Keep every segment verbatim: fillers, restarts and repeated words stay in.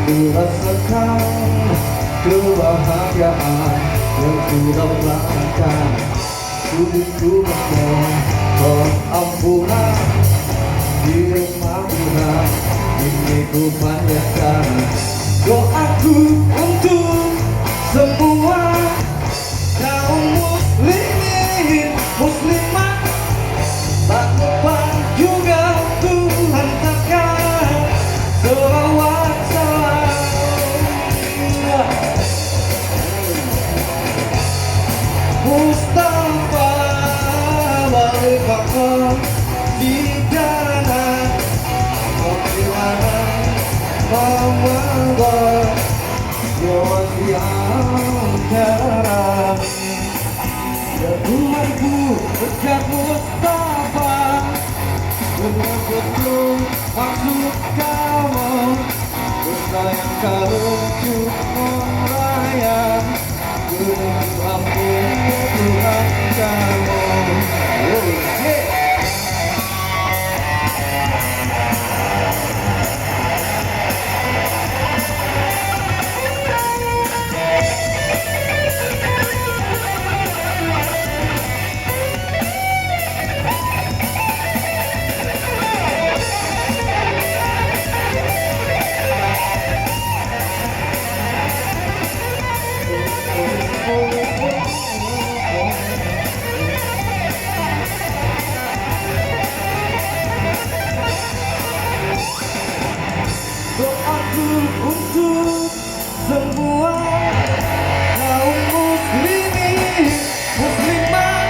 Kurasakan kebahagiaan yang kudambakan. Sujud kumohon ampunan, di rumah Tuhan ini kupanjatkan doaku untuk semua kaum muslimin, muslimat, tak lupa juga Tuhan takkan selawat salam. Mustafa balik makom di dalam kopi mana mama. Ya wasiat kami, ya Tuhanku, berkat Mustafa, benar betul maksud kamu, bersayang kalau cukup raya, benar ampun ya Tuhan kamu. Oh, yeah. Doaku untuk semua kaum muslimin, muslimat,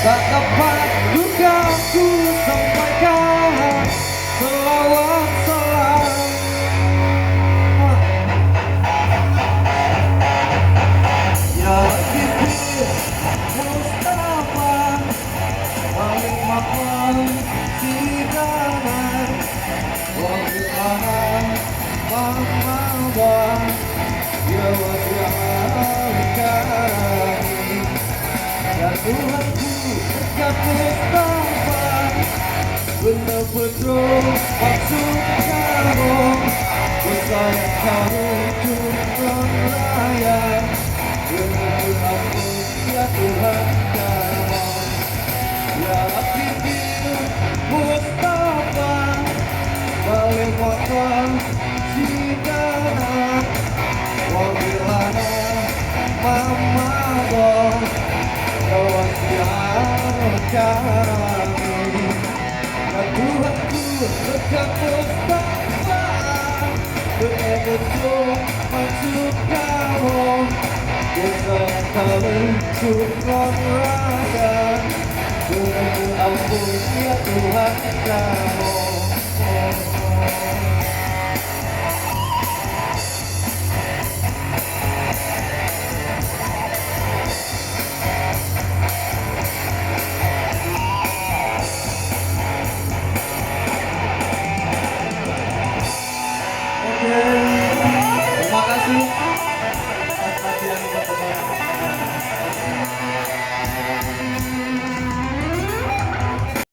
tak dapat juga ku sampaikan selawat salam. Ya Habibie Mustafa, balik makom sidangan. Wahai anak mama, ya wasiat kami. Ya Tuhanku, ya Mustafa, benar betul maksud kamu. Bersayang kamu cukup raya, benar betul ampun ya Tuhan kamu. Ya Habibie Mustafa, balik makom sidangan. Wahai anak mama, ya wasiat kami. Ya Tuhanku, berkat Mustafa, betul maksud kamu. Dosa yang kamu cukup raya, benar ampun ya Tuhan kamu. Oke,